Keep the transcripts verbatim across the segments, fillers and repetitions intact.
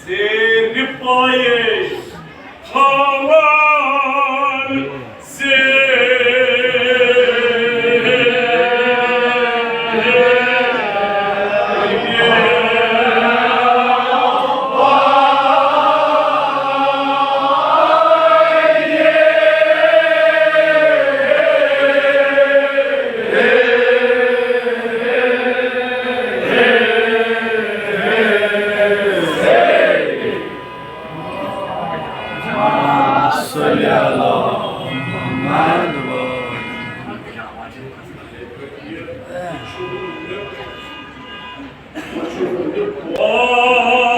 زیر پایے تھاوان زیر۔ صلی علی محمد و آل۔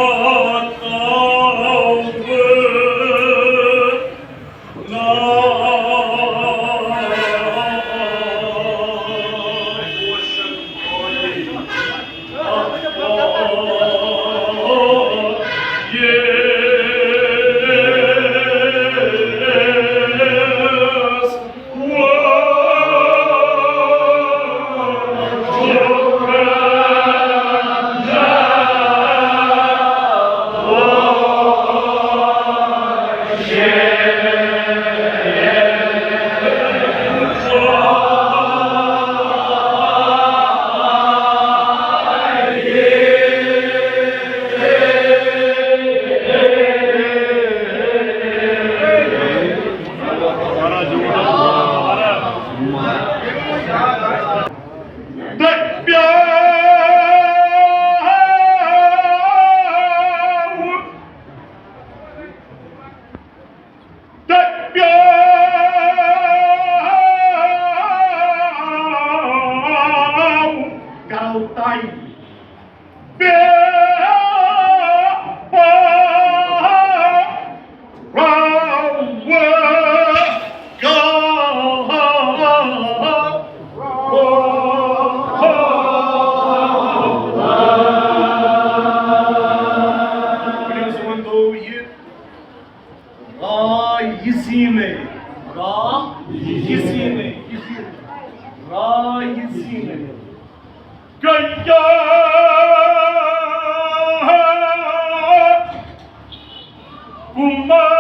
تہٕ پیوٚو کرو تۄہہِ۔ پلیز ؤنۍ تو یہِ۔ را یہِ زیٖنٕے۔ را یہِ زیٖنٕے۔ یہِ زیٖنٕے۔ را یہِ زیٖنٕے۔ گٔیہ کُمام۔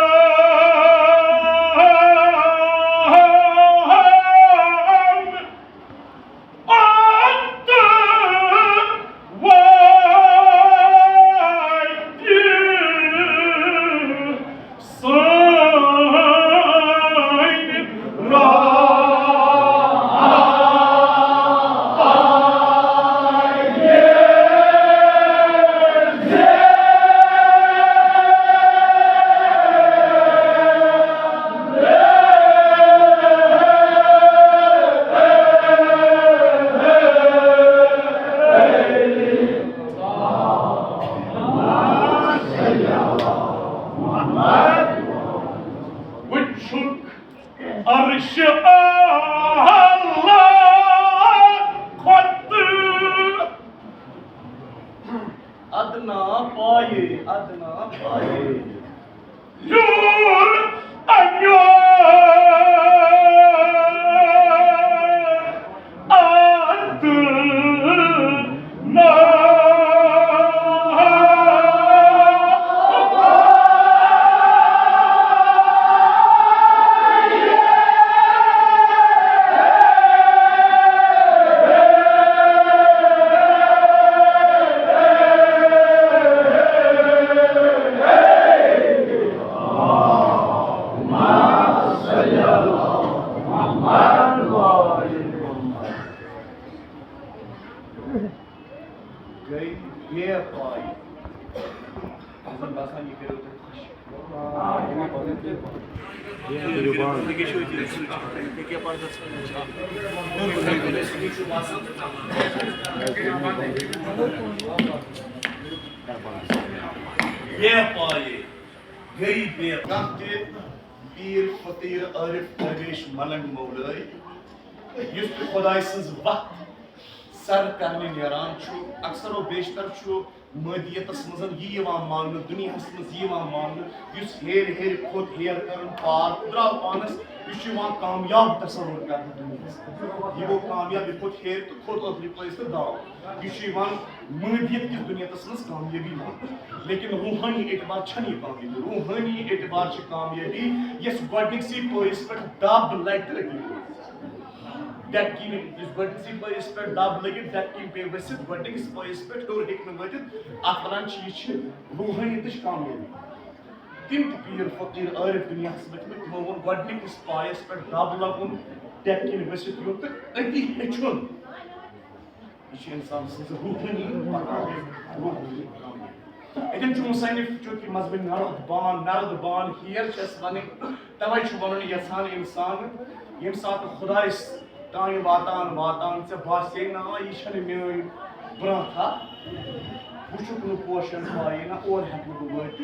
وٕچھُکھ عرشِ اعلیٰ کھۄتہٕ۔ ادنا پایے، ادنا پایے۔ ہیوٚر اَمیُک ادنا۔ گٔے بے پاے۔ مےٚ چھُنہٕ باسان، یہِ کٔرِو تُہۍ خۄش۔ بے پاے۔ گٔے بے۔ کانٛہہ تہِ پیٖر، فقیٖر، عٲرِف، درویش، ملنگ، مولٲے، یُس تہِ خۄداے سٕنٛز وَتھ سر کرنہِ نیران چھُ، اکثر و بیشتر چھُ مٲدیتس منٛز یہِ یِوان ماننہٕ، دُنیاہس منٛز یہِ یِوان ماننہٕ، یُس ہیرِ ہیرِ کھوٚت، ہیر کٔرٕن پار، درٛاو پانس، یہِ چھُ یِوان کامیاب تصور کرنہٕ دُنیاہس منٛز۔ یہِ گوٚو کامیاب، یہِ کھوٚت ہیرِ تہٕ کھوٚت ٲخری پٲیِس تہٕ داو۔ یہِ چھُ یِوان مٲدیت کِس دُنیاہس منٛز کامیٲبی ماننہٕ۔ لیکن روحٲنی اعتبار چھنہٕ یہِ کامیٲبی۔ روحٲنی اعتبار چھِ کامیٲبی، یۄس گۄڈٕنِکسٕے پٲیِس پٮ۪ٹھ دب لگہِ تہٕ أتی روزِ۔ ڈٮ۪کہٕ کِنۍ یُس گۄڈٕنِکسٕے پٲیِس پٮ۪ٹھ دب لٔگِتھ، ڈٮ۪کہٕ کِنۍ پیٚیہِ ؤسِتھ، گۄڈٕنِکِس پٲیِس پٮ۪ٹھ ہیوٚر ہیٚکہِ نہٕ وٲتِتھ، اَتھ وَنان چھِ، یہِ چھِ روحٲنیتٕچ کامیٲبی۔ تِم تہِ پیٖر فقیٖر عٲرِف دُنیاہَس منٛز چھِ، تِمو ووٚن گۄڈٕنِکِس پایَس پٮ۪ٹھ دَب لَگُن، ڈٮ۪کہٕ کِنۍ ؤسِتھ یُن تہٕ أتی ہیٚچھُن۔ یہِ چھُ اِنسان سٕنٛز روحٲنی پکان، روحٲنی پکان۔ اَتٮ۪ن چھُ مُصنِف چوٗنٛکہِ مذہبِ نرد بان، نرد بان ہیر چھِ اَسہِ وَنٕنۍ، تَوَے چھُ وَنُن یَژھان اِنسان، ییٚمہِ ساتہٕ خۄدایَس تانۍ واتان واتان ژےٚ باسے نا یہِ چھَنہٕ میٛٲنۍ برٛونٛہہ تھا، بہٕ چھُکھ نہٕ پوشَن پایہِ نہ اور ہٮ۪کہٕ نہٕ بہٕ وٲتِتھ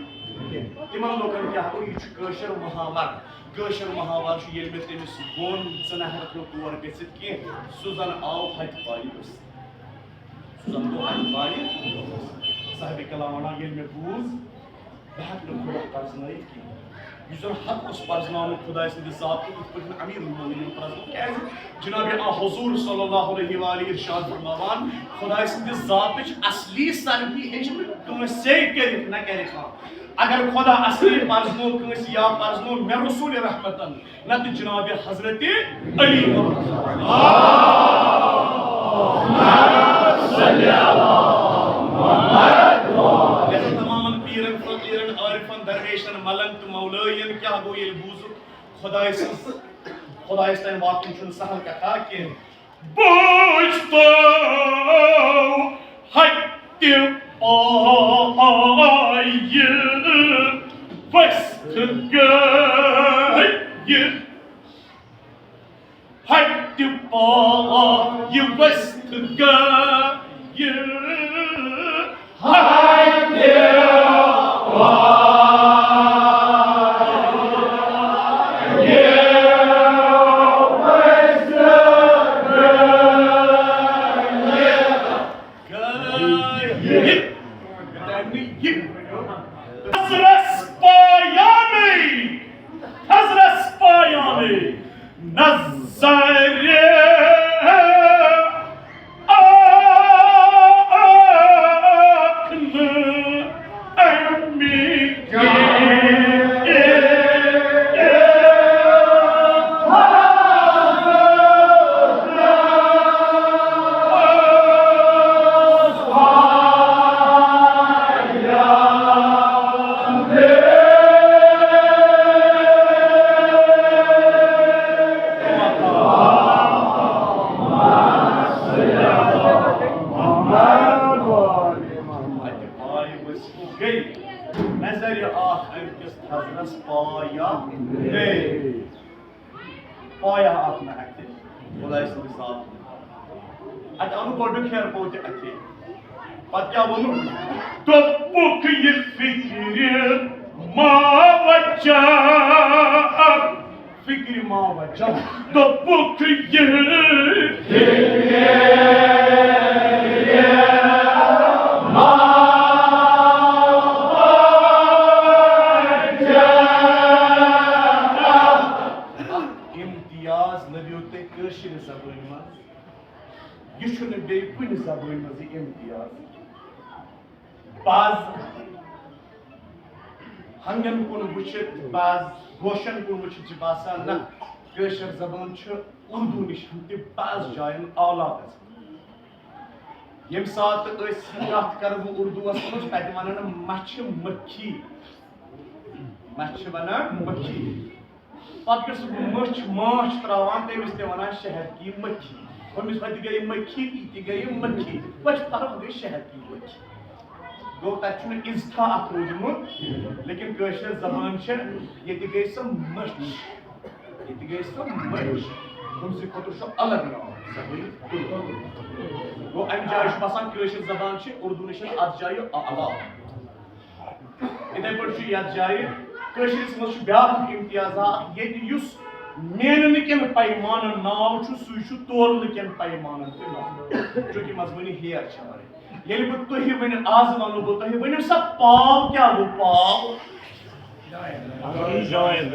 کینٛہہ۔ تِمَن لوٗکَن کیٛاہ گوٚو، یہِ چھُ کٲشُر محاوَر۔ کٲشُر محاوار چھُ، ییٚلہِ مےٚ تٔمِس ووٚن، ژٕ نہ ہٮ۪کَکھ نہٕ تور گٔژھِتھ کینٛہہ، سُہ زَن آو ہَتہِ پایہِ ؤسِتھ۔ سُہ زَن گوٚو ہَتہِ پایہِ۔ صاحبِ کلام وَنان، ییٚلہِ مےٚ بوٗز، بہٕ ہٮ۪کہٕ نہٕ خۄدا پرٛزنٲیِتھ کینٛہہ۔ یُس زَن حق اوس پرٛزناونُک خۄداے سٕنٛدِ ذاتُک، یِتھ پٲٹھۍ نہٕ امیٖر المومنیٖن پرٛزنوو۔ کیٛازِ؟ جناب آ حضور صلی اللہ علیہ وآلہ ارشاد فرماوان، خۄداے سٕنٛدِ ذاتٕچ اصلی سرگی ہیٚچھ نہٕ کٲنٛسے کٔرِتھ، نہ کَرِ کانٛہہ۔ اگر خدا اصلی پرزنو کٲنٛسہِ یا پرزنو مےٚ رسول رحمتن، نتہٕ جناب حضرت علی محمد۔ لہذا تمامن پیرن، فقیرن، عارفن، درویشن، ملن تہٕ مولٲین کیٛاہ گوٚو ییٚلہِ بوٗزُکھ خدایہِ سٕنٛز، خدایس تام واتُن چھُنہٕ سہل کتھا کینٛہہ۔ بوٗزتو ہتہِ پایہِ ؤسِتھ گٔیہِ، ہتہِ پایہِ ؤسِتھ گٔیہِ۔ حضرت پایانے، حضرت پایانے نظر آکھ نہٕ امی نظرِ آکھ أمۍ کِس تھزرس پایا گٔے۔ پایا آکھ نہٕ اَتہِ خۄداے سٕنٛدِ ذاتُک۔ اَتہِ آو نہٕ گۄڈٕنیُک ہیرٕ پوٚت تہِ اَتھے۔ پتہٕ کیٛاہ ووٚنُکھ؟ دوٚپُکھ، یہِ فِکرِ ما وجہ، فِکرِ ما وجہ۔ دوٚپُکھ، یہِ فِکرِ ما وجہ۔ امتیاز نہ دیُت تٔمۍ کٲشرِ زبٲنۍ منٛز۔ یہِ چھُنہٕ بیٚیہِ کُنہِ زبٲنۍ منٛز یہِ امتیاز۔ بعض ہنگن کُن وٕچھِتھ، بعض گوشن کُن وٕچھِتھ چھِ باسان، نہ، کٲشِر زبان چھِ اردو نِش ہم تہِ بعض جاین اعلیٰ گژھان۔ ییٚمہِ ساتہٕ أسۍ کتھ کرو اردوس منٛز، تتہِ ونان مچھِ مکھی، مچھِ ونان مکھی۔ پتہٕ یُس مٔچھ ماچھ تراوان، تٔمِس تہِ ونان شہد کی مکھی۔ ہُمِس ہۄتہِ گٔیہِ مکھی، یہِ تہِ گٔیہِ مکھی۔ وۄنۍ چھِ فرق، گٔیہِ شہد کی مکھی۔ گوٚو، تتہِ چھُنہٕ اضطا اکھ روٗدمُت، لیکن کٲشِر زبان چھِ، ییٚتہِ گٔیہِ سۄ مٔچھ، ییٚتہِ گٔیہِ سۄ مٔچھ۔ ہُمسٕے خٲطرٕ چھُ الگ ناو، سۄ گٔیہِ اردو۔ گوٚو، امہِ جایہِ چھُ باسان، کٲشِر زبان چھِ اردو نِش اتھ جایہِ اعلیٰ۔ یِتھے پٲٹھۍ چھُ یتھ جایہِ کٲشرِس منٛز چھُ بیٛاکھ اکھ امتیازا اکھ، ییٚتہِ یُس میننہٕ کٮ۪ن پیمانن ناو چھُ، سُے چھُ تولنہٕ کٮ۪ن پیمانن تہِ ناو، چونکہ مضموٗنی ہیر چھےٚ ورٲے۔ ییٚلہِ بہٕ تۄہہِ وۄنۍ آز وَنو، بہٕ تۄہہِ ؤنِو سا، پاو کیٛاہ گوٚو؟ پاو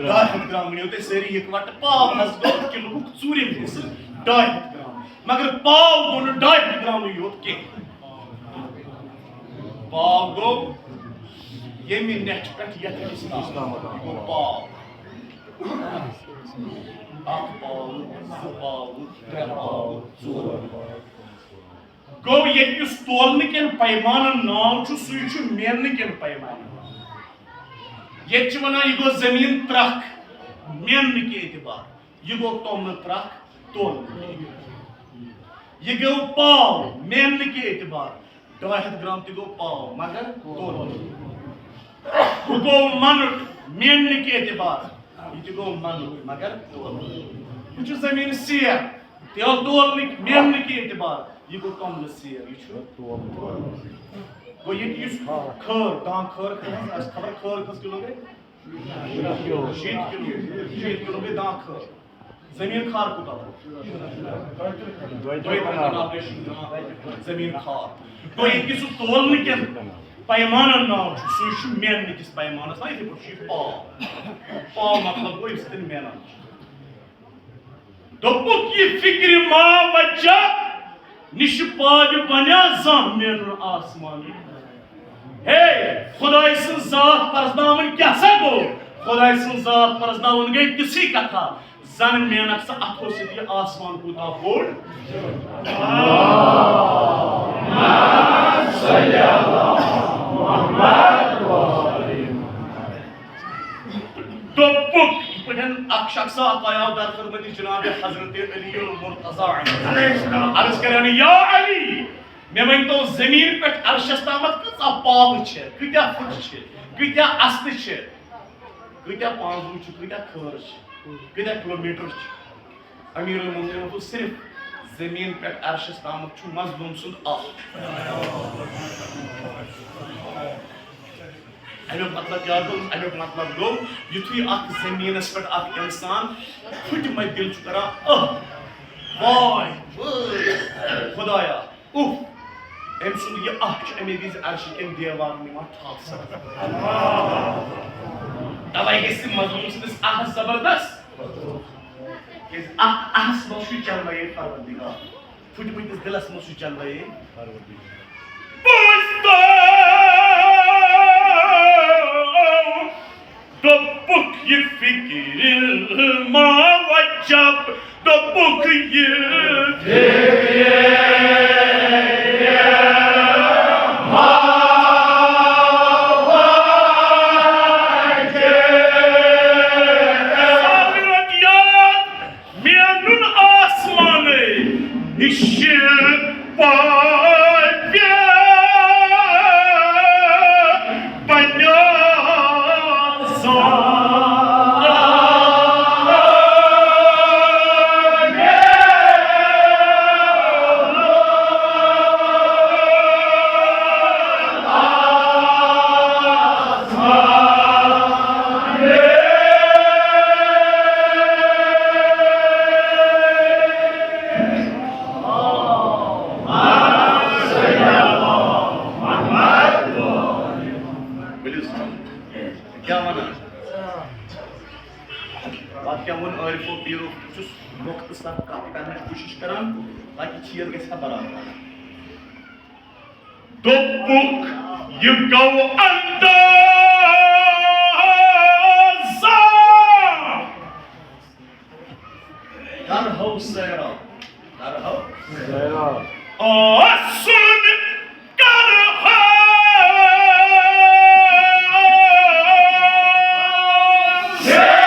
ڈاے ہَتھ گرام ؤنِو تُہۍ سٲری یِکوَٹہٕ۔ پاو حظ گوٚو کِلوُک ژوٗرِم حصہٕ، ڈاے ہَتھ گرام۔ مگر پاو گوٚو نہٕ ڈاے ہَتھ گرامٕے یوت کینٛہہ۔ پاو گوٚو ییٚمہِ نٮ۪ٹھٕ پٮ۪ٹھ یَتھ نٮ۪ٹَس تام۔ یہِ گوٚو پاو۔ اَکھ پاو، زٕ پاو، ترٛےٚ پاو، ژور پاو۔ گوٚو، ییٚتہِ یُس تولنہٕ کٮ۪ن پیمانن ناو چھُ، سُے چھُ میننہٕ کٮ۪ن پیمانن۔ ییٚتہِ چھِ وَنان، یہِ گوٚو زٔمیٖن ترٛکھ، میننہٕ کہِ اعتبار۔ یہِ گوٚو توٚملہٕ ترٛکھ، تولنہٕ کہِ اعتبار۔ یہِ گوٚو پاو، میننہٕ کہِ اعتبار۔ ڈاے ہَتھ گرام تہِ گوٚو پاو، مگر تولنہٕ۔ ہُہ گوٚو مَنُٹ، میننہٕ کہِ اعتبار۔ یہِ تہِ گوٚو مَنُٹ، مگر تولنہٕ۔ ہُہ چھُ زٔمیٖن سیر۔ تیل تولنٕکۍ، میننٕکۍ اعتبار، یہِ گوٚو توٚملہٕ سیر، یہِ چھُ۔ گوٚو ییٚتہِ یُس خٲر، دان خٲر کھٔژ، اَسہِ خبر خٲر کھٔژ کِلوٗ گٔے؟ شیٖتھ کِلوٗ، شیٖتھ کِلوٗ گٔے دان خٲر۔ زٔمیٖن خار کوٗتاہ گوٚو؟ دۄیہِ ترٕٛہ کنال۔ زٔمیٖن خار۔ گوٚو ییٚتہِ یُس سُہ تولنہٕ کٮ۪ن پیمانن ناو چھُ، سُے چھُ میننہٕ کِس پیمانس، نہ یِتھَے پٲٹھۍ چھُ یہِ پاو۔ پاو مطلب گوٚو یُس تِم مینان چھِ۔ دوٚپُکھ، یہِ فِکرِ ما وجہ نِشہِ پاوِ بنیا زانٛہہ مینُن آسمان۔ ہے، خۄداے سٕنٛز ذات پرزناوٕنۍ کیٛاہ سا گوٚو؟ خۄداے سٕنٛز ذات پرزناوُن گٔے تِژھٕے کتھا، زن مینکھ ژٕ اتھو سۭتۍ یہِ آسمان کوٗتاہ بوٚڑ۔ دوٚپُکھ، یِتھ پٲٹھۍ اکھ شخص آو، تۄہہِ آو در خدمت جناب حضرت علی المرتضی علیہ السلام۔ عرض کران، یا علی، مےٚ ؤنۍتو، زٔمیٖن پٮ۪ٹھ عرشس تامتھ کۭژاہ پاوٕ چھِ، کۭتیاہ فُٹ چھِ، کۭتیاہ استہٕ چھِ، کۭتیاہ پانٛزوٗ چھِ، کۭتیاہ کھٲر چھِ، کۭتیاہ کلومیٹر چھِ؟ امیر المومنین ووٚن، صرف زمین پٮ۪ٹھ عرشس تامتھ چھُ مظلوم سُنٛد اکھ۔ امیُک مطلب کیٛاہ گوٚو؟ امیُک مطلب گوٚو، یُتھُے اکھ زمینس پٮ۪ٹھ اکھ انسان پھٕٹمتۍ دِل چھُ کران، اہ، واے، وٲے، خدایا، اُف، أمۍ سُنٛد یہِ اَہہ چھُ اَمے وِزِ عرشہِ کٮ۪ن دیوارَن نِوان ٹھاس۔ تَوَے گژھِ مظلوٗم سٕنٛدِس اَہَس زبردست۔ کیٛازِ اَتھ اَہَس منٛز چھُ جلوَے پروردگار۔ پھٕٹمٕتِس دِلَس منٛز چھُ جلوَے پروردگار۔ بوٗزتو! دوٚپُکھ، یہِ فِکرِ ما وجب، دوٚپُکھ، یہِ فِکرِ ما وجب۔ صابر، یاد مینُن آسمانَے نِشہِ پاوِ بنیاسان۔ ؤلِو سا۔ کیٛاہ وَنان؟ پَتہٕ کیٛاہ ووٚن عٲرفو پیٖرو؟ بہٕ چھُس مۄختصر کَتھ کَرنٕچ کوٗشِش کَران، تاکہِ چیٖز گژھِ ہا برابر۔ دوٚپُکھ، یہِ گوٚو اندازہ۔ کرہو سیراب، کرہو سیراب۔ آسُن کرہو سیراب۔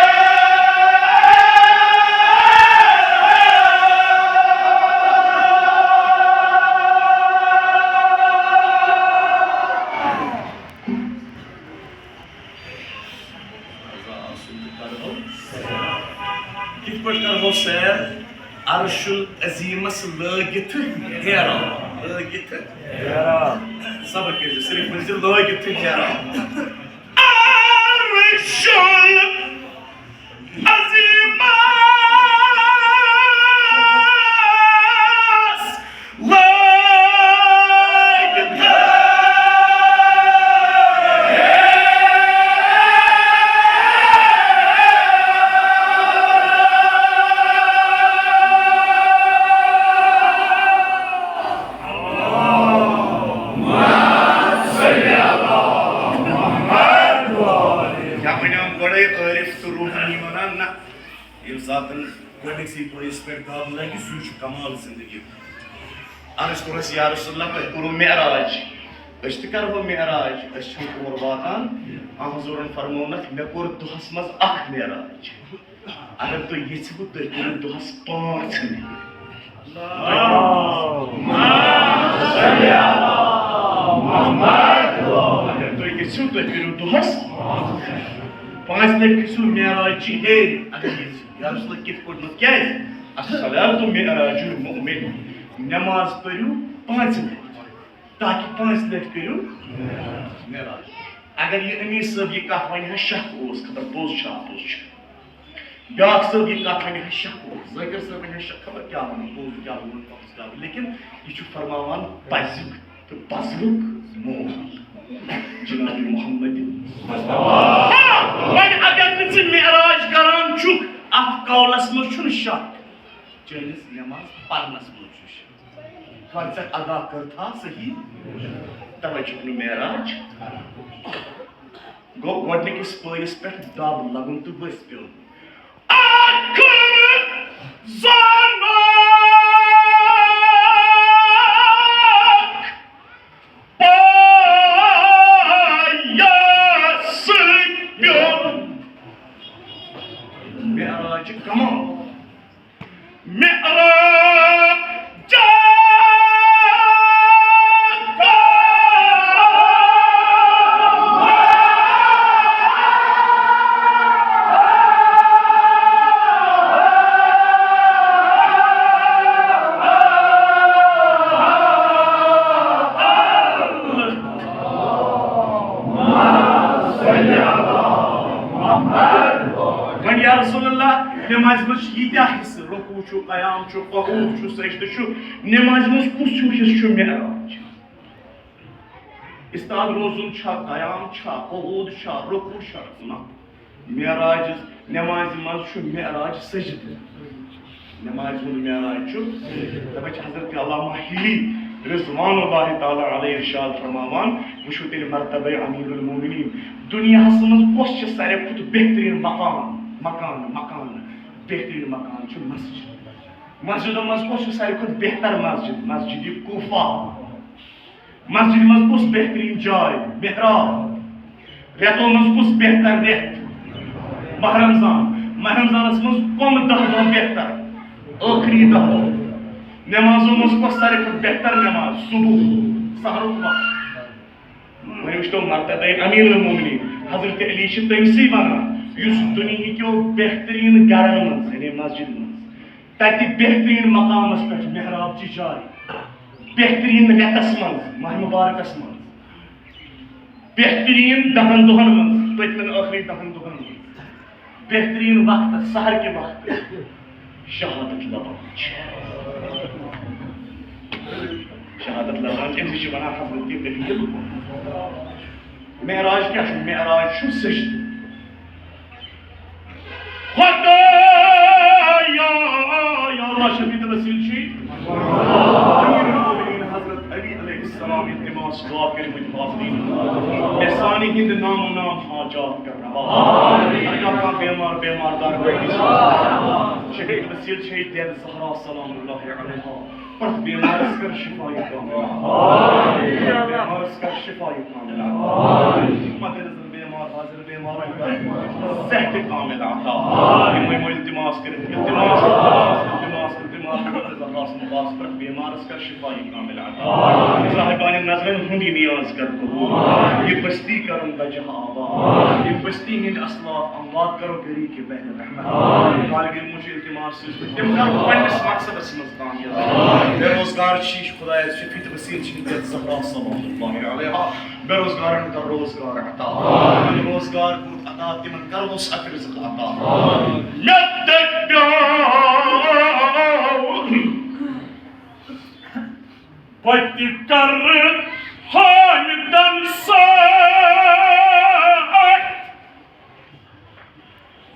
کِتھ پٲٹھۍ کرہو سیر؟ عرش العظیمس لٲگِتھ ہیران۔ لٲگِتھ ہیران۔ صبر کٔرِو، صرف ؤنِو زِ لٲگِتھ ہیران۔ عرش العظیمس لٲگِتھ عٲرِف تہٕ روحانی وَنان، نہ، ییٚمہِ ساتہٕ گۄڈٕنِکسٕے پٲیِس پٮ۪ٹھ دَب لَگہِ، سُے چھُ کمال زندگی۔ عرض کوٚرُس، یا رسول اللہ، تۄہہِ کوٚروٕ معراج؟ أسۍ تہِ کَرہو معراج، أسۍ چھِنہٕ تور واتان۔ آ حضوٗرَن فرموونَکھ، مےٚ کوٚر دۄہَس منٛز اَکھ معراج۔ اگر تُہۍ یژھِو، تُہۍ کٔرِو دۄہس پانٛژھ۔ اگر تُہۍ یژھِو، تُہۍ کٔرِو دۄہس پانٛژھ لٹہِ کھٔسِو معراج چہِ ہیٚرِ۔ اگر یژھِو، یا رسول اللہ، کِتھ پٲٹھۍ؟ کیٛازِ؟ الصلاۃ معراج المؤمن۔ نماز پٔرِو پانٛژِ لٹہِ۔ تاکہِ پانٛژِ لٹہِ کٔرِو معراج۔ اگر یہِ امیر صٲب یہِ کتھ ونہِ ہا، شک اوس، خبر پوٚز چھا اپُز چھا۔ بیاکھ صٲب یہِ کتھ ونہِ ہا، شک اوس، ذٲکر صٲب ونہِ ہا، شک، خبر کیٛاہ ونان، پوٚز کیٛاہ ووٚن، پوٚز کیٛاہ ووٚن۔ لیکن یہِ چھُ فرماوان پزیُک تہٕ پزرُک مول جناب محمد مصطفیٰ۔ وۄنۍ اگر نہٕ ژٕ معراج کران چھُکھ، اتھ قولس منٛز چھُنہٕ شک، چٲنِس نماز پرنس منٛز چھُ شک۔ فرض ادا کٔرتھا صحیح، توے چھُکھ نہٕ معراج۔ گوٚو، گۄڈٕنِکِس پٲرِس پٮ۪ٹھ دب لگُن تہٕ ؤسۍ پیوٚن۔ ٲخٕر زانُکھ پایَس سۭتۍ پیوٚن۔ معراج چھُ کمال۔ معراج۔ وۄنۍ یا رسول اللہ، نمازِ منٛز چھِ ییٖتیٛاہ حصہٕ، رکوع چھُ، قیام چھُ، قعود چھُ، سجدٕ چھُ، نمازِ منٛز کُس ہیوٗ حصہٕ چھُ معراج؟ استاد روزُن چھا، قیام چھا، قعود چھا، رکوع چھا؟ نہ۔ معراج، نمازِ منٛز چھُ معراج سجدٕ۔ نمازِ ہُنٛد معراج چھُ، دَپان چھِ حضرت علامہ ہلی رضوان اللہ تعالیٰ علیہ ارشاد فرماوان، وٕچھِو تیٚلہِ مرتبہ امیر المومنین، دُنیاہَس منٛز کۄس چھِ ساروی کھۄتہٕ بہتریٖن مقام، مکان، مکان، بہتریٖن مکان چھُ مسجد۔ مسجدو منٛز کۄس چھِ ساروی کھۄتہٕ بہتر مسجد؟ مسجد کوفہ۔ مسجدِ منٛز کُس بہتریٖن جاے؟ محراب۔ رٮ۪تو منٛز کُس بہتر رٮ۪تھ؟ ماہ رمضان۔ ماہ رمضانس منٛز کۄم دَہ دۄہ بہتر؟ ٲخری دَہ دۄہ۔ نمازو منٛز کۄس ساروی کھۄتہٕ بہتر نماز؟ صبح، سحرُک وقت۔ وۄنۍ وٕچھتو مرتبہ امیر المومنین حضرت علی چھِ تٔمسٕے ونان، یُس دُنیہکیو بہتریٖن گرن منٛز، یعنی مسجد منٛز، تتہِ بہتریٖن مقامس پٮ۪ٹھ محراب چہِ جایہِ، بہتریٖن رٮ۪تس منٛز، ماہ مبارکس منٛز، بہتریٖن دَہن دۄہن منٛز، پٔتمٮ۪ن ٲخری دَہن دۄہن منٛز، بہتریٖن وقتس، سحر کہِ وقتہٕ شہادت لبان چھِ۔ شہادت لبان چھِ، أمِس چھِ ونان حضرت دلیل۔ معراج کیٛاہ چھُ؟ معراج چھُ سجدٕ۔ خدایا، یا اللہ، شفیع وسیل چھُ امیر المومنین حضرت علی علیہ السلام، التماس دعا کٔرمٕتۍ حاضریٖن۔ مےٚ سانہِ ہِنٛدِ نام و نام حاجات کرناو۔ اگر کانٛہہ بیمار، بیمار دار وٲتِتھ، شفیع وسیل چھے دٮ۪د زہرا سلام اللہ علیہا۔ پرٛٮ۪تھ بیمارس کر شفا کاملہ۔ بیمارس کر شفا کاملہ۔ مدِ نظر بیمار، حاضر بیمارن کر صحت کامل عطا۔ یِمے یِمو التماس کٔرِتھ، التماس، التماس، التماس، التماس، التماس، پرٛٮ۪تھ بیمارس کر شفا کامل عطا۔ صاحبانِ نظرن ہُنٛد یہِ نیاز کر قبول۔ یہِ بستی کرُن بجہ آباد۔ یہِ بستی ہٕنٛدۍ اسلاف اموات کرو گری کے بحر رحمت۔ طالب علمو چھُ التماس سۭتۍ تِم کرو پننِس مقصدس منٛز کامیاب۔ بے روزگار چھِ، یہِ چھُ خدایس شفیع تہٕ وسیل چھِ یہِ زہرا سلام اللہ علیہا۔ بے روزگارن کر روزگار عطا۔ یِمن روزگار کوٚرُتھ عطا، تِمن کروس اکھ رزق عطا۔ مےٚ دٔپیو بہٕ تہِ کرٕ حامدن سۭتۍ۔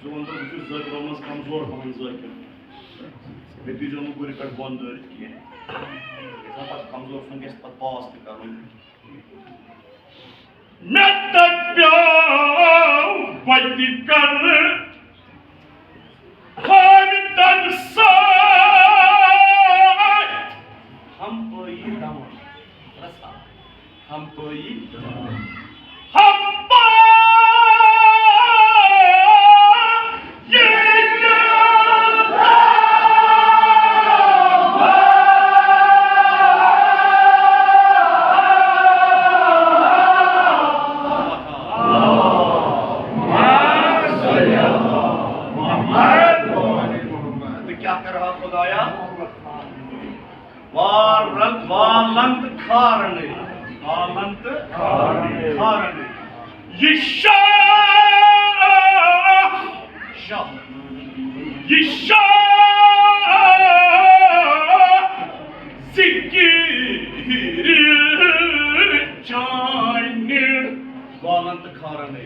ژٕ وَن تہٕ، بہٕ چھُس ذٲکرو منٛز کمزور پہن ذٲکر۔ مےٚ دیٖزیو نہٕ گُرِ پٮ۪ٹھ بۄن دٲرِتھ کینٛہہ۔ ییٚمہِ ساتہٕ پتہٕ کمزور سُنٛد گژھِ پتہٕ پاس تہِ کرُن۔ مےٚ دَپیو پتہِ کر حامدن سۭتۍ ہمپٲیی دمن۔ رسا۔ ہمپٲیی۔ ہمپٲیی۔ تہٕ کیٛاہ کرٕ ہا خۄدایا؟ والن، والن تہٕ کھارنے۔ والن تہٕ کھارنے۔ یہِ شاہ، شاہ، یہِ شاہ ذکر چانہِ۔ والن تہٕ کھارنے۔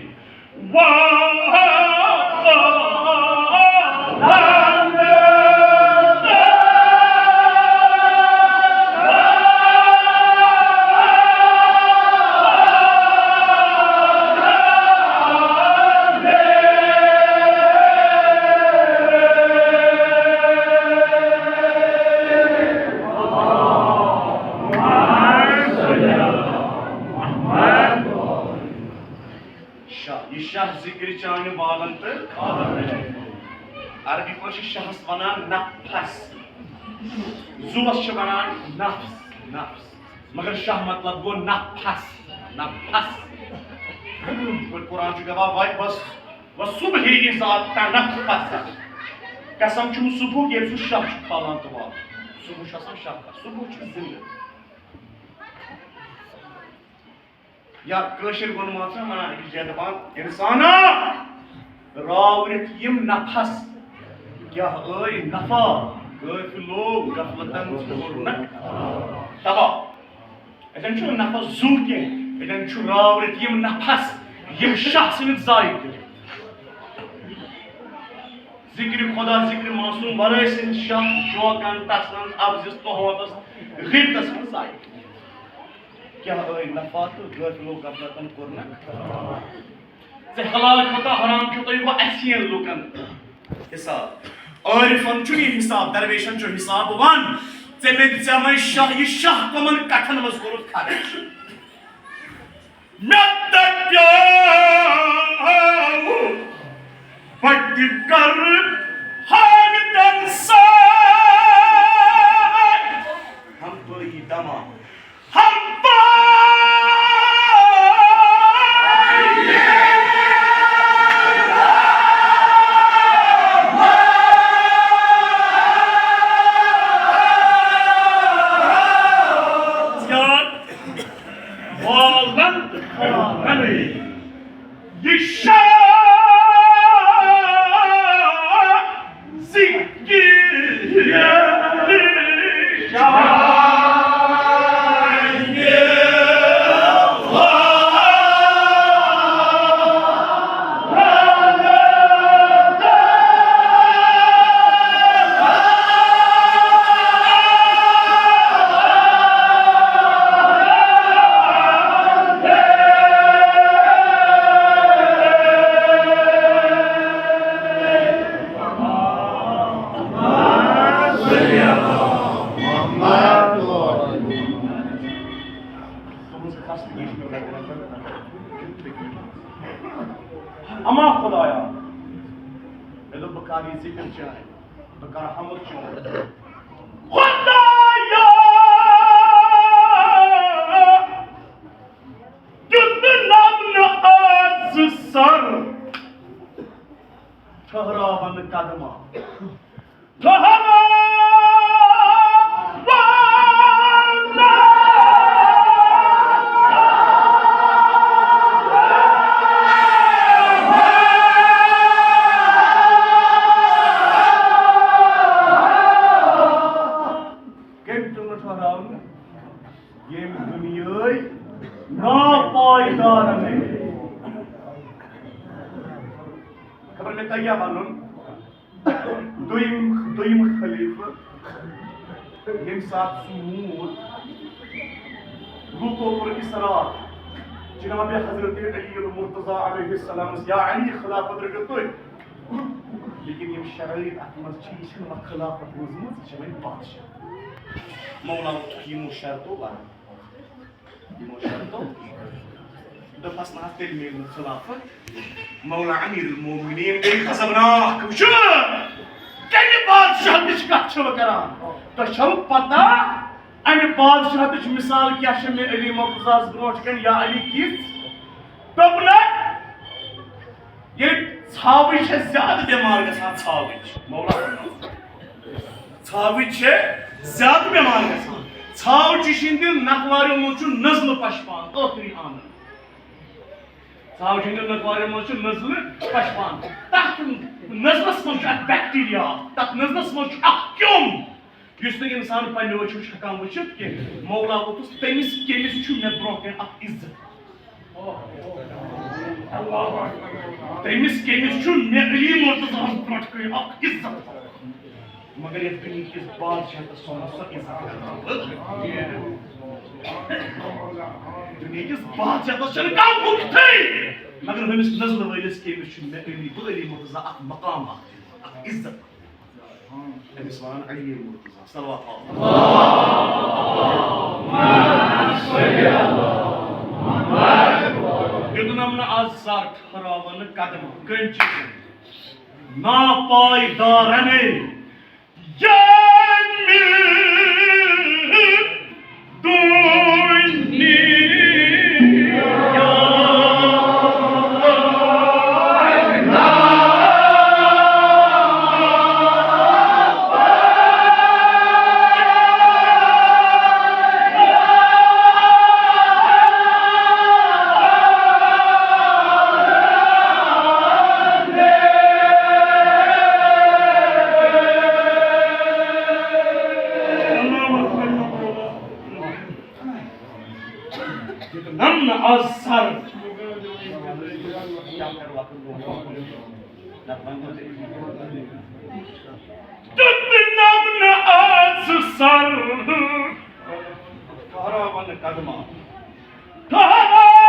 شاہ، یہِ شاہ ذکر چانہِ والن تہٕ عربی پٲٹھۍ چھِ شاہس ونان نفس، زُوس چھِ ونان نفس، نفس، مگر شاہ مطلب گوٚو نفس، نفس۔ یِتھ پٲٹھۍ قرآن چھُ گواہ، "و-، وس-، وصبح اذا تنفس"، قسم چھُم صبحُک ییٚلہِ سُہ شاہ چھُ کھالان تہٕ والان۔ صبح چھُ آسان شاہ، صبح چھُ زِندٕ۔ یا کٲشِر ووٚنمُت چھُ وَنان أکِس جایہِ دَپان، "اِنسانا، راورِتھ یِم نفس، کیٛاہ ٲے نفع، غٲفلو غفلتن کوٚرنکھ تباہ۔" اَتٮ۪ن چھُنہٕ نفس زُو کینٛہہ، اَتٮ۪ن چھُ راورِتھ یِم نفس، یِم شاہ ژھٕنِتھ ضایع کٔرِتھ۔ ذِکرِ خۄدا، ذِکرِ معصوم ورٲے ژھٕنِتھ شاہ شوقن، تسنن، ابزِس، تہمتس، غیبتس منٛز ضایع کٔرِتھ۔ کیٛاہ ٲے نفع تہٕ غٲفلو غفلتن کوٚرنکھ؟ ژےٚ حلال کھیوٚو تہٕ حرام کھیوٚو تہٕ یہِ گوٚو اَسہِ ہِوٮ۪ن لوٗکن حساب۔ عٲرفن چھُ یہِ حساب، درویشن چھُ حساب۔ وَن، ژےٚ مےٚ دِژیٛامے شاہ، یہِ شاہ کَمن کَتھن منٛز کوٚرُتھ خرٕچ؟ مےٚ دَپیٛاو، بہٕ تہِ کَرٕ حامدن سۭتۍ ہمپٲیی دماغ۔ اما خدایا، مےٚ دوٚپ، بہٕ کَرٕ یہِ ذِکر چٲنۍ، بہٕ کَرٕ حمد چون۔ خدایا، دیُت نم نہٕ آز سر ٹھہراون قدمہ۔ کٔمۍ تُل نہٕ ٹھہراونہٕ؟ ییٚمۍ دُنیٲے ناپایدارن۔ خبر مےٚ تۄہہِ کیٛاہ وَنُن؟ دوٚیِم، دوٚیِم خلیفہٕ، ییٚمہِ ساتہٕ سُہ موٗد، لوٗکو کوٚر اِصرار، جناب حضرت علی المرتضیٰ علیہ السلام، یا علی، خلافت رٔٹِو تُہۍ۔ لیکن یِم شرٲیط اَتھ منٛز چھِ، یہِ چھِنہٕ وۄنۍ خلافت روٗزمٕژ، یہِ چھِ وۄنۍ بادشاہ۔ مولا ووٚتھُکھ یِمو شرطو برابر۔ یِمو شرطو۔ دوٚپمَس، نہ حظ، تیٚلہِ میلہِ نہٕ خلافت۔ مولا امیر المومنین گٔے غضبناک۔ وٕچھِو، کَمہِ بادشاہتٕچ کَتھ چھِو کران؟ تۄہہِ چھَو پتہ، اَمہِ بادشاہتٕچ مثال کیٛاہ چھِ مےٚ علی مرتضیٰ ہَس برونٛٹھ کَنہِ؟ یا علی کِژھ؟ دوٚپنَکھ، ییٚلہِ ژھاوٕج چھےٚ زیادٕ بٮ۪مار گژھان، ژھاوٕج، مولا فرماوان، ژھاوٕج چھےٚ زیادٕ بٮ۪مار گژھان، ژھاوٕجہِ ہِنٛدِ نکھوارٮ۪و منٛز چھُ نزلہٕ پشپان، ٲخری آنٛگُن۔ ژھاوٕجہِ ہِنٛدِ نکھوارٮ۪و منٛز چھُ نزلہٕ پشپان۔ تَتھ نزلَس منٛز چھُ اکھ بیکٹیریا، تَتھ نزلَس منٛز چھُ اکھ کیوٚم، یُس نہٕ اِنسان پنٛنیو أچھو چھُ ہٮ۪کان وٕچھِتھ کینٛہہ۔ مولا ووٚتُس، تٔمِس کیٚمِس چھُ مےٚ برونٛہہ کَنہِ اَکھ عزت۔ تٔمِس کیٚمِس چھُ مےٚ علی مرتضیٰ ہَس برونٛٹھ کَنہِ اَکھ عزت۔ مگر یَتھ دُنیہِکِس بادشاہَس چھُنہٕ سُہ عزت کران۔ دُنیہِکِس بادشاہَس چھُنہٕ کانٛہہ بُتھ تھٲے، مگر ہُمِس نزلہٕ وٲلِس کیٚمِس چھُ مےٚ علی، بہٕ علی مرتضیٰ اَکھ مقام اَکھ دِوان، اَکھ عزت۔ أمِس وَنان علی مرتضیٰ۔ صلوات۔ دیُتنم نہٕ از سر ٹھہراون قدم کٔمۍ چیٖزن ناپائیدارن ییٚمہِ دُنیا۔ دیُتنم نہٕ از سر۔ دیُتنم نہٕ از سر۔ ٹھہراون قدمہ۔ ٹھہراون۔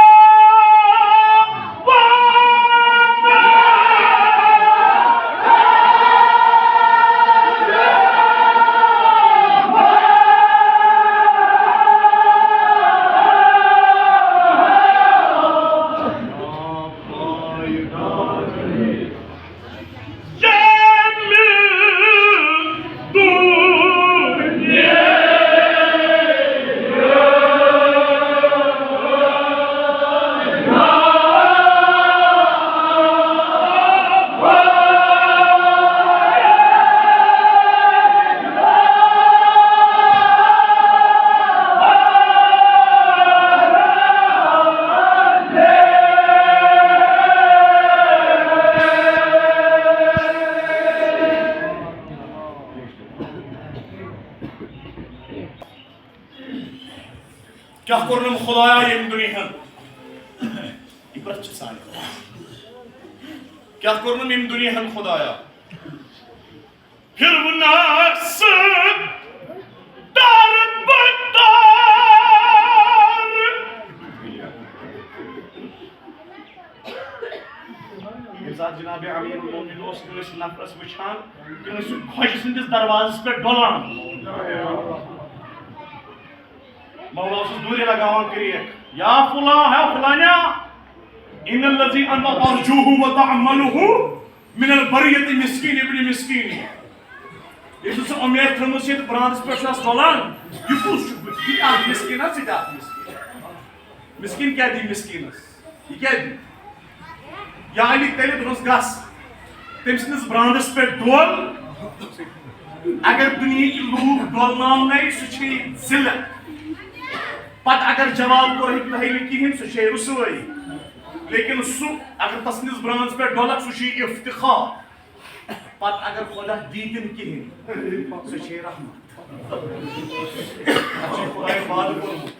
کیٛاہ کوٚرنم خدایا ییٚمہِ دُنیاہن؟ یہِ پرٛژھ چھِ سانہِ خٲطرٕ۔ کیٛاہ کوٚرنم ییٚمہِ دُنیاہن خدایا؟ پھِروُنس در بدر۔ ییٚمہِ ساتہٕ جناب امیر المومنین اوس کٲنٛسہِ نفرس وٕچھان، کٲنٛسہِ خۄجہِ سٕنٛدِس دروازس پٮ۪ٹھ ڈۄلان، مولا اوسُس دوٗرِ لگاوان کریک، یا فلاں، ہے فلانیا، ان الذی انت ترجوہ و تعملہ من البریت مسکین ابن مسکین۔ یُس ژٕ اُمید تھٲومٕژ چھِ ییٚتہِ برانٛدَس پٮ۪ٹھ چھُ اَسہِ ڈۄلان، یہِ کُس چھُ؟ بہٕ تہِ اَکھ مسکین، ژٕ تہِ اَکھ مسکین۔ مسکین کیٛاہ دی مسکینَس؟ یہِ کیٛاہ دی؟ یا علی تیٚلہِ دوٚپنَس، گژھ تٔمۍ سٕنٛدِس برانٛدَس پٮ۪ٹھ ڈول۔ اگر دُنیہٕکۍ لوٗکھ ڈولناونَے، سُہ چھُے ذلت۔ پتہٕ اگر جواب کوٚرہے نہٕ کِہیٖنۍ، سُہ چھے رسوٲیی۔ لیکن سُہ اگر تسٕنٛدِس برانٛدَس پٮ۪ٹھ ڈولکھ، سُہ چھُے افتخار۔ پتہٕ اگر خۄدا دی تہِ نہٕ کِہیٖنۍ، سُہ چھے رحمت۔ اَتھ چھُ خۄدایَن وعدٕ کوٚرمُت،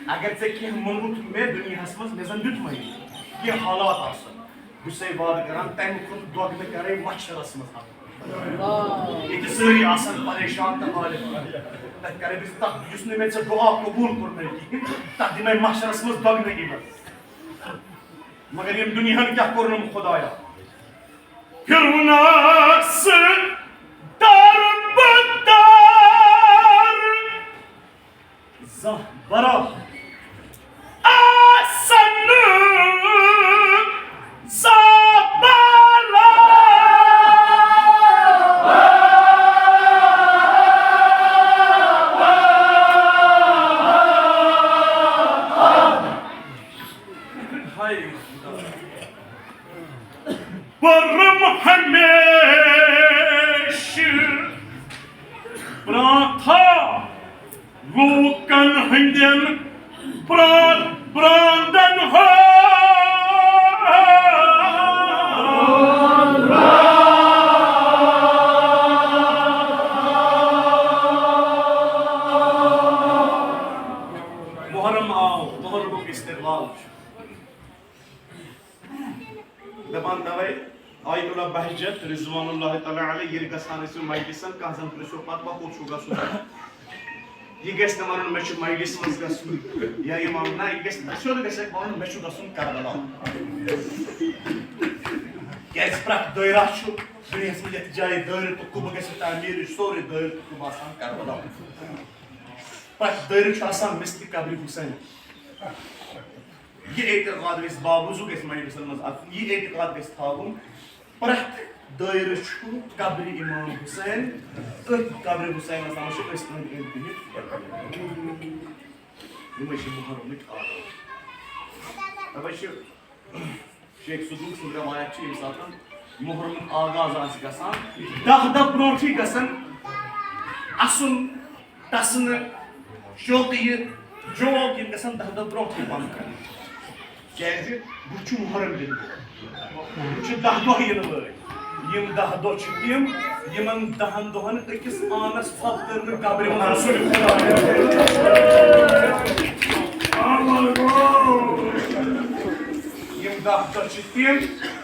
اگر ژےٚ کینٛہہ موٚنگُتھ مےٚ دُنیاہَس منٛز، مےٚ زَن دیُتمَے، کینٛہہ حالات آسَن، بہٕ چھُسَے وعدٕ کران، تَمہِ کھۄتہٕ دۄگنہٕ کرے محشرَس منٛز اَتھ۔ ییٚتہِ سٲری آسَن پریشان تہٕ غالب، تَتہِ کرے بہٕ تَتھ، یُس نہٕ مےٚ ژےٚ دُعا قبوٗل کوٚر مےٚ کِہیٖنۍ، تَتھ دِمَے محشرَس منٛز دۄگنہٕ عبرت۔ مگر ییٚمہِ دُنیاہن کیٛاہ کوٚرنم خۄدایا؟ پھِرُنس دربدر زانٛہہ برا آسن زابلا۔ ہاے خدا۔ پرم ہمیشہ برانتھا لوکن ہندین بران-، براندن ہو۔ محرم آو، محرمُک استقبال چھُ۔ دپان توے آیت اللہ بہجت رضوان اللہ تعالیٰ علیہ، ییٚلہِ گژھان ٲسِو مجلسن، کانٛہہ زن پرٛژھو پتہٕ وۄنۍ کوٚت چھُو گژھُن؟ یہِ گژھِ نہٕ ونُن مےٚ چھُ مجلس منٛز گژھُن یا امام، نہ، یہِ گژھِ سیوٚد گژھِ اَسہِ ونُن مےٚ چھُ گژھُن کربلا۔ کیازِ پرٛٮ۪تھ دٲیرہ چھُ دُنیاہس منٛز یتھ جایہِ دٲیرٕ تہٕ قبہٕ گژھِ تعمیٖر، یہِ چھُ سورُے دٲیرٕ تہٕ قبہٕ آسان کربلا۔ پرٛٮ۪تھ دٲیرٕ چھُ آسان مثلِ قبرِ حسین۔ یہِ اعتقاد گژھِ باوجوٗد گژھِ مجلسن منٛز اَژُن، یہِ اعتقاد گژھِ تھاوُن، پرٛٮ۪تھ دٲیرٕ چھُ قبرِ امام حسین، أتھۍ قبرِ حسینس تام چھِ أسۍ أنٛدۍ أنٛدۍ بِہِتھ۔ یِمے چھِ محرمٕکۍ آداب۔ تَوَے چھِ شیخ صدوق سٕنٛز روایت چھِ، ییٚمہِ ساتہٕ محرمُک آغاز آسہِ گژھان، دَہ دۄہ برونٛٹھٕے گژھن اَسُن، ٹَسنہٕ، شوقہٕ یہِ جوک یِم گژھن دَہ دۄہ برونٛٹھٕے بنٛد کرٕنۍ۔ کیٛازِ؟ بُتھِ چھُ محرم یِنہٕ وول۔ بُتھِ چھِ دَہ دۄہ یِنہٕ وٲلۍ۔ یِم دَہ دۄہ چھِ تِم، یِمن دَہن دۄہن أکِس آنس ژھۄپ تٔر نہٕ قبرِ منٛز رسول خدا۔ یِم دَہ دۄہ چھِ تِم،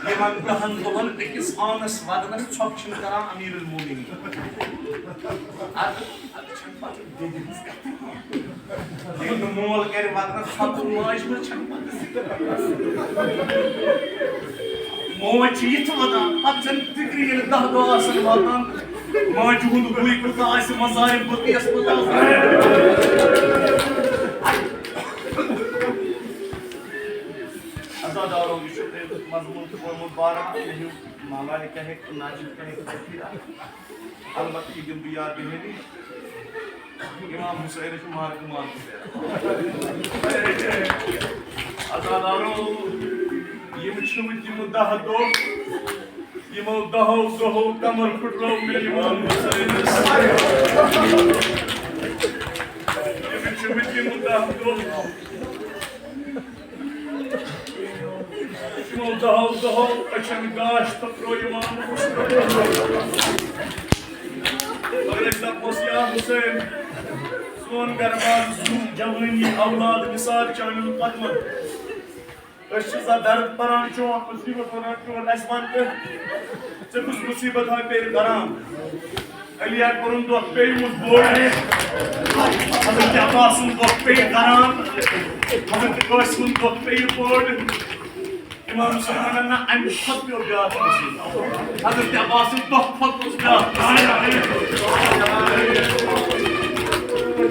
یِمن دَہن دۄہن أکِس آنس ودنس ژھۄپ چھِنہٕ کران امیر المومنین۔ اَدٕ، اَدٕ چھَنہٕ پتہٕ دٮ۪دِ ہٕنٛز کتھ۔ ییٚلہِ نہٕ مول کرِ ودنس ژھۄپہٕ، ماجہِ منٛز چھَنہٕ پتہٕ۔ موج چھِ یِتھ ودان، پتہٕ چھَنہٕ فِکرِ ییٚلہِ دَہ دۄہ آسن واتان، ماجہِ ہُنٛد بُے کوٗتاہ آسہِ مزارِ بٔقیَس منٛز آسان۔ عزادارو، یہِ چھُ تۄہہِ مضموٗن تہِ پوٚرمُت بارہا، مےٚ ہیوٚک ملائکہ ہیٚکہِ تہٕ ناجی کیٛاہ ہیٚکہِ تۄہہِ پھِرِتھ۔ البتہ یہِ دِمہٕ بہٕ یاد دِہٲنی، امام حسین چھُ مارکہٕ مارکہٕ پٮ۪ٹھ۔ عزادارو، یِم چھِنہٕ تِم دَہ دۄہ، یِمو دَہو دۄہو کمر پھُٹرٲو مےٚ امام حسینس۔ یِم چھِنہٕ تِم دَہ دۄہ، یِمو دَہو دۄہو أچھن گاش پھُٹرٲو امام حسین۔ مگر أسۍ دَپوس، یا حسین، سون گرٕ بار، سون جوٲنی، اولاد نثار چانٮ۪ن قدمن۔ أسۍ چھِ سا درد پران چون، مصیبت ونان چون، اَسہِ وَن تہٕ ژےٚ کُس مصیبت ہا پیٚیہِ کران؟ علی اکبرُن دۄکھ پیٚیہِ یِمَن بوٚڑ۔ حضرت عباسُن دۄکھ پیٚیہِ کران، حضرت قاسمُن دۄکھ پیٚیہِ بوٚڑ۔ امام حسین ونان، نہ، امہِ کھۄتہٕ پیوٚو بیٛاکھ مصیبت۔ حضرت عباسُن دۄکھ کھۄتہٕ اوس بیٛاکھ مصیبت۔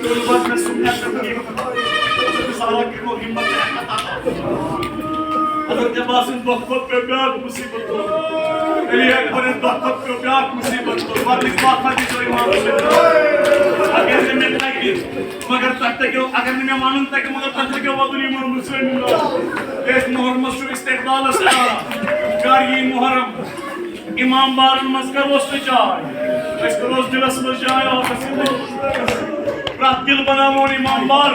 تُل وَزنَس سُنت کینٛہہ۔ سارا کِرو ہمت۔ حضرت عباسُن دۄکھ کھۄتہٕ پیوٚو بیٛاکھ مصیبت۔ علی اکبرٕنۍ دۄکھ کھۄتہٕ پیوٚو بیٛاکھ مصیبت۔ وَننٕچ وَتھ دِژ امام حسین۔ اگر نہٕ مےٚ تَگہِ، مگر تۄہہِ تَگیو، اگر نہٕ مےٚ وَنُن تَگہِ، مگر تۄہہِ تَگیو وَنُن امام حسینُن ناو۔ کیٛازِ محرمس چھُ استقبالس کران۔ کر یی محرم؟ امام بارن منٛز کروس نہٕ جاے۔ أسۍ کروس دِلس منٛز جاے آقس امام حسینس۔ پرٛٮ۪تھ دِل بناوون امام بار،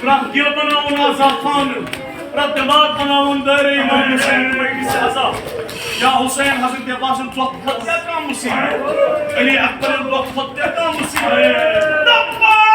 پرٛٮ۪تھ دِل بناوون آزاد خان، پرٛٮ۪تھ دٮ۪ماغ بناوون دٲیرٕ امام حسین مجلس عزا۔ یا حسین، حضرت عباسُن دۄکھ کھۄتہٕ کیٛاہ کانٛہہ مصیبت؟ علی اکبرٕنۍ دۄکھ کھۄتہٕ کیٛاہ کانٛہہ مصیبت؟ دَپان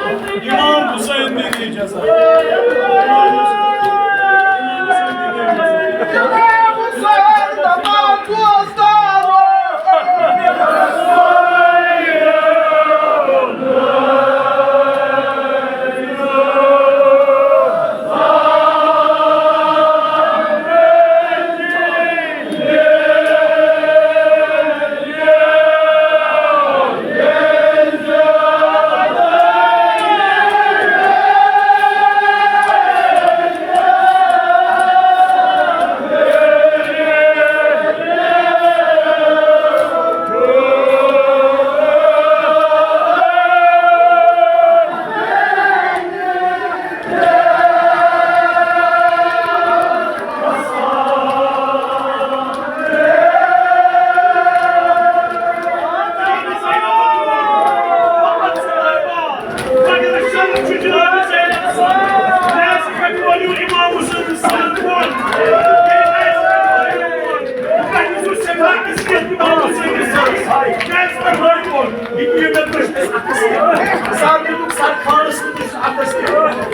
امام حسین دِنۍ اجازت۔ امام حسین دِنۍ اجازت۔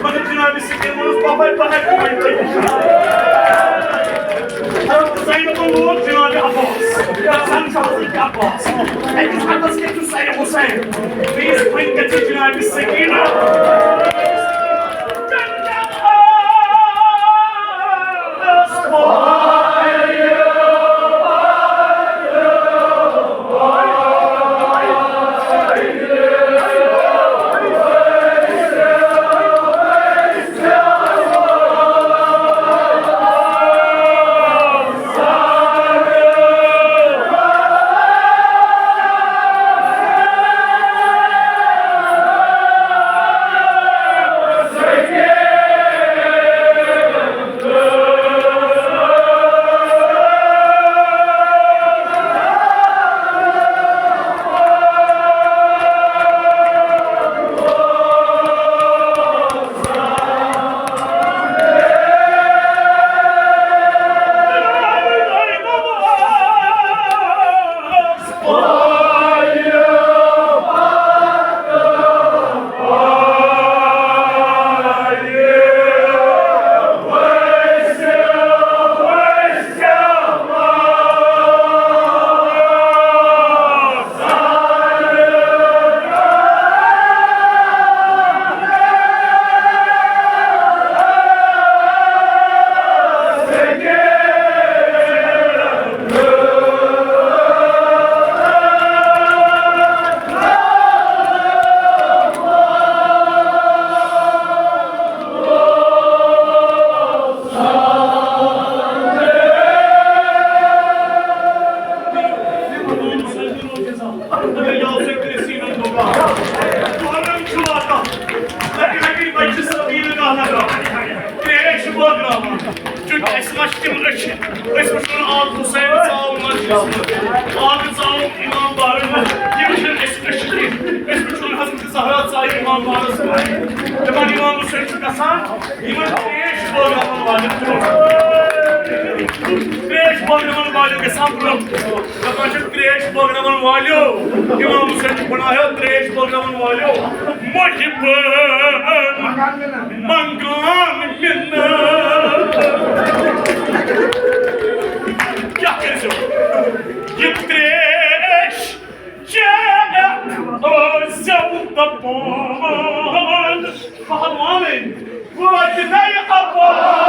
مگر جناب سکین ووٚنُس، پَپٲرۍ پَکھ، پَپٲرۍ پٔکِو۔ حضرت زینبَن ووت جناب عباس۔ زَن چھُ حضرت عباس۔ أکِس اَتھَس کیٛاہ چھُ سَرِ حُسین؟ بیٚیِس پھٔلۍ کیٛاہ چھُ جناب سکینہ؟ چونکہ اَسہِ ما چھِ تِم أچھ؟ أسۍ وٕچھو نہٕ آز حُسین ژاو مسجدس منٛز، آز ژاو امام باہَس منٛز۔ یِم چھِنہٕ اَسہِ أچھ کینٛہہ۔ أسۍ وٕچھو نہٕ حضرت زہرا ژایہِ امام باہَس منٛز۔ دَپان امام حُسین چھُ گژھان یِمن تریش بٲگراوَن والٮ۪ن برونٛہہ۔ تریش بٲگراوَن والٮ۪ن گژھان برونٛہہ۔ دَپان چھِ تریش بٲگراوَن والیو، امام حُسین چھُ بناوان تریش بٲگراوَن والیو۔ محبن منگان منت۔ کیٛاہ کٔرۍزیو؟ یہِ تریش چیٚتھ ٲسۍزیو دَپان پہلوانٕے وٲتۍ نَے اَپٲرۍ۔